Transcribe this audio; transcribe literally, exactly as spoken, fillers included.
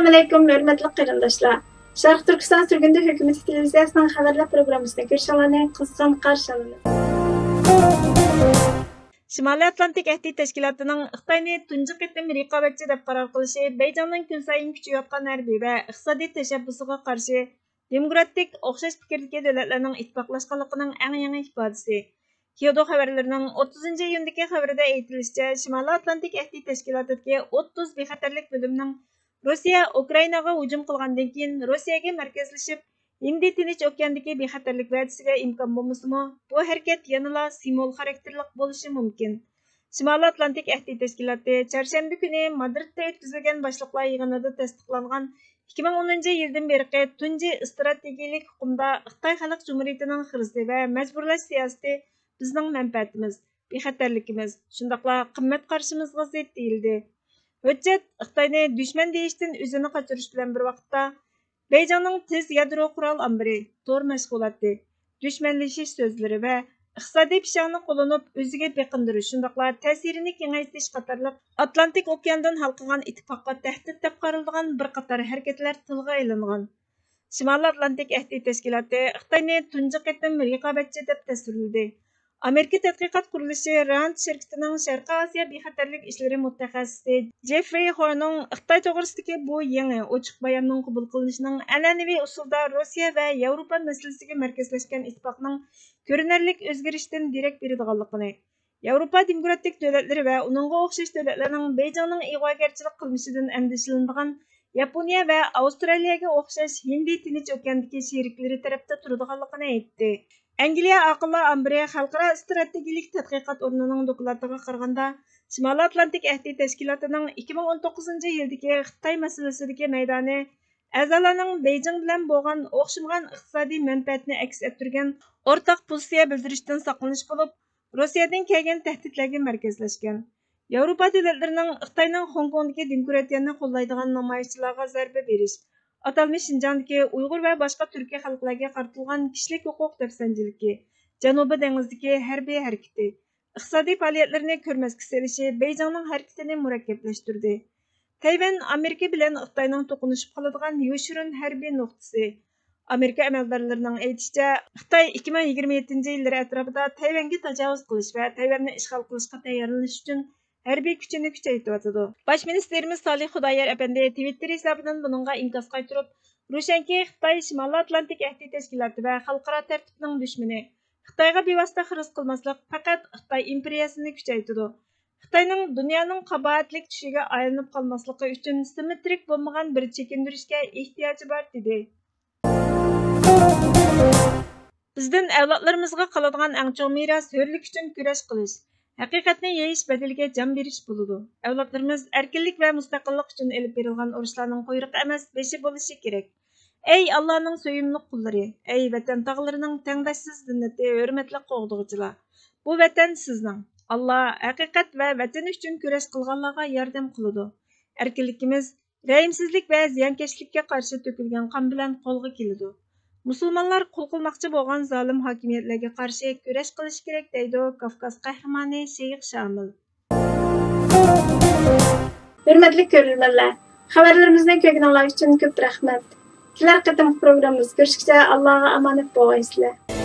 ئەسسالامۇئەلەيكۇم، ھۆرمەتلىك قېرىنداشلار! شەرقىي تۈركىستان سۈرگۈندە ھۆكۈمىتى تېلېۋىزىيەسىنىڭ خەۋەرلەر پروگراممىسىنى كۆرۈشۈڭلارنى قىزغىن قارشى ئالىمىز. شىمالىي ئاتلانتىك ئەھدى تەشكىلاتىنىڭ خىتاينى تۇنجى قېتىم رىقابەتچى دەپ قارار قىلىشى بېيجىڭنىڭ كۈنسايىن كۈچىيىۋاتقان ھەربىي ۋە ئىقتىسادىي تەشەببۇسىغا قارشى دېموكراتىك، ئوخشاش پىكىردىكى دۆلەتلەرنىڭ ئىتتىپاقلاشقانلىقىنىڭ ئەڭ يېڭى ئىپادىسى. كيودو خەۋەرلىرىنىڭ ئوتتۇزىنچى ئىيۇندىكى خەۋىرىدە ئېيتىلىشىچە، شىمالىي ئاتلانتىك ئەھدى تەشكىلاتىدىكى ئوتتۇز بىخەتەرلىك بۆلۈمنىڭ روسىيە ئۇكرائىناغا ھۇجۇم قىلغاندىن كېيىن، روسىيەگە مەركەزلىشىپ، ھىندى تىنچ ئوكياندىكى بىخەتەرلىك ۋەدىسىگە ئىمكان بولمىسىمۇ، بۇ ھەرىكەت يەنىلا سىمۋول خاراكتېرلىق بولۇشى مۇمكىن. شىمالىي ئاتلانتىك ئەھدى تەشكىلاتى چارشەنبە كۈنى مادرىدتا ئۆتكۈزۈلگەن باشلىقلار يىغىنىدا تەستىقلانغان ئىككى مىڭ ئونىنچى يىلدىن بېرىقى تۇنجى ئىستراتېگىيىلىك ئۇقۇمدا خىتاي خەلق جۇمھۇرىيىتىنىڭ خىرىسى ۋە مەجبۇرلاش سىياسىتى بىزنىڭ مەنپەئەتىمىز، بىخەتەرلىكىمىز، شۇنداقلا قىممەت قارىشىمىزغا زىت دېيىلدى. ھۆججەت خىتاينى دۈشمەن دېيىشتىن ئۆزىنى قاچۇرۇش بىلەن بىر ۋاقىتتا، بېيجىڭنىڭ تېز يادرو قورال ئامبىرى، تور مەشغۇلاتى، دۈشمەنلىشىش سۆزلىرى ۋە ئىقتىسادىي پىشاڭنى قوللىنىپ، ئۆزىگە بېقىندۇرۇش، شۇنداقلا تەسىرىنى كېڭەيتىش قاتارلىق ئاتلانتىك ئوكياندىن ھالقىغان ئىتتىپاققا تەھدىت دەپ قارىلىدىغان بىر قاتار ھەرىكەتلەر تىلغا ئېلىنغان. شىمالىي ئاتلانتىك ئەھدى تەشكىلاتى خىتاينى تۇنجى قېتىم رىقابەتچى دەپ تەسۋىرلىدى. ئامېرىكا تەتقىقات قۇرۇلۇشى راند شىركىتىنىڭ شەرقىي ئاسىيا بىخەتەرلىك ئىشلىرى مۇتەخەسسىسى جېفرى خورنىڭ خىتاي توغرىسىدىكى بۇ يېڭى ئوچۇق باياننىڭ قوبۇل قىلىنىشىنىڭ ئەنئەنىۋى ئۇسۇلدا روسىيە ۋە ياۋروپا مەسىلىسىگە مەركەزلەشكەن ئىتتىپاقنىڭ كۆرۈنەرلىك ئۆزگىرىشتىن دېرەك بېرىدىغانلىقىنى، ياۋروپا دېموكراتىك دۆلەتلىرى ۋە ئۇنىڭغا ئوخشاش دۆلەتلەرنىڭ بېيجىڭنىڭ ئىغۋاگەرچىلىك قىلمىشىدىن ئەندىشىلىنىدىغان ياپونىيە ۋە ئاۋسترالىيەگە ئوخشاش ھىندى تىنچ ئوكياندىكى شېرىكلىرى تەرەپتە تۇرىدىغانلىقىنى ئېيتتى. ئەنگلىيە ئاقىللار ئامبىرى خەلقئارا ئىستراتېگىيىلىك تەتقىقات ئورنىنىڭ دوكلاتىغا قارىغاندا، شىمالىي ئاتلانتىك ئەھدى تەشكىلاتىنىڭ ئىككى مىڭ ئون توققۇزىنچى يىلدىكى خىتاي مەسىلىسىدىكى مەيدانى ئەزالارنىڭ بېيجىڭ بىلەن بولغان ئوخشىمىغان ئىقتىسادىي مەنپەئەتنى ئەكس ئەتتۈرگەن ئورتاق پوزىتسىيە بىلدۈرۈشتىن ساقلىنىش بولۇپ، روسىيەدىن كەلگەن تەھدىتلەرگە مەركەزلەشكەن. ياۋروپا دۆلەتلىرىنىڭ خىتاينىڭ خوڭكوڭدىكى دېموكراتىيەنى قوللايدىغان نامايىشچىلارغا زەربە بېرىش، ئاتالمىش شىنجاڭدىكى ئۇيغۇر ۋە باشقا تۈركىي خەلقلەرگە قارىتىلغان كىشىلىك ھوقۇق دەپسەندىچىلىكى، جەنۇبىي دېڭىزدىكى ھەربىي ھەرىكىتى، ئىقتىسادىي پائالىيەتلىرىنى كۆرمەسكە سېلىشى بېيجىڭنىڭ ھەرىكىتىنى مۇرەككەپلەشتۈردى. تەيۋەن ئامېرىكا بىلەن خىتاينىڭ توقۇنۇشۇپ قالىدىغان يوشۇرۇن ھەربىي نۇقتىسى. ئامېرىكا ئەمەلدارلىرىنىڭ ئېيتىشىچە، خىتاي ئىككى مىڭ يىگىرمە يەتتىنچى يىللىرى ئەتراپىدا تەيۋەنگە تاجاۋۇز قىلىش ۋە تەيۋەننى ئىشغال قىلىشقا تەييارلىنىش ئۈچۈن ھەربىي كۈچىنى كۈچەيتىۋاتىدۇ. باش مىنىستىرىمىز سالىھ خۇدايار ئەپەندى تىۋىتتېر ھېسابىدىن بۇنىڭغا ئىنكاس قايتۇرۇپ، روشەنكى، خىتاي شىمالىي ئاتلانتىك ئەھدى تەشكىلاتى ۋە خەلقئارا تەرتىپنىڭ دۈشمىنى. خىتايغا بىۋاسىتە خىرىس قىلماسلىق پەقەت خىتاي ئىمپېرىيەسىنى كۈچەيتىدۇ. خىتاينىڭ دۇنيانىڭ قاباھەتلىك چۈشىگە ئايلىنىپ قالماسلىقى ئۈچۈن سىممېترىك بولمىغان بىر چېكىندۈرۈشكە ئېھتىياجى بار، دېدى. بىزدىن ئەۋلادلىرىمىزغا قالىدىغان ئەڭ چوڭ مىراس ھۆرلۈك ئۈچۈن كۈرەش قىلىش، ھەقىقەتنى يېيىش بەدىلىگە جان بېرىش بولىدۇ. ئەۋلادلىرىمىز ئەركىنلىك ۋە مۇستەقىللىق ئۈچۈن ئېلىپ بېرىلغان ئۇرۇشلارنىڭ قۇيرۇقى ئەمەس، بېشى بولۇشى كېرەك. ئەي ئاللانىڭ سۆيۈملۈك قۇللىرى، ئەي ۋەتەن تاغلىرىنىڭ تەڭداشسىز زىننىتى، ھۆرمەتلىك قوغدىغۇچىلار! بۇ ۋەتەن سىزنىڭ. ئاللا ھەقىقەت ۋە ۋەتىنى ئۈچۈن كۈرەش قىلغانلارغا ياردەم قىلىدۇ. ئەركىنلىكىمىز رەھىمسىزلىك ۋە زىيانكەشلىككە قارشى تۆكۈلگەن قان بىلەن قولغا كېلىدۇ. مۇسۇلمانلار قۇل قىلماقچى بولغان زالىم ھاكىمىيەتلەرگە قارشى كۈرەش قىلىشى كېرەك، دەيدۇ كاۋكاز قەھرىمانى شېيىخ شامىل. ھۆرمەتلىك كۆرۈرمەنلەر، خەۋەرلىرىمىزنى كۆرگىنىڭلار ئۈچۈن كۆپ رەھمەت. كېلەر قېتىمقى پروگراممىمىزدا كۆرۈشكىچە ئاللاغا ئامانەت بولغايسىلەر.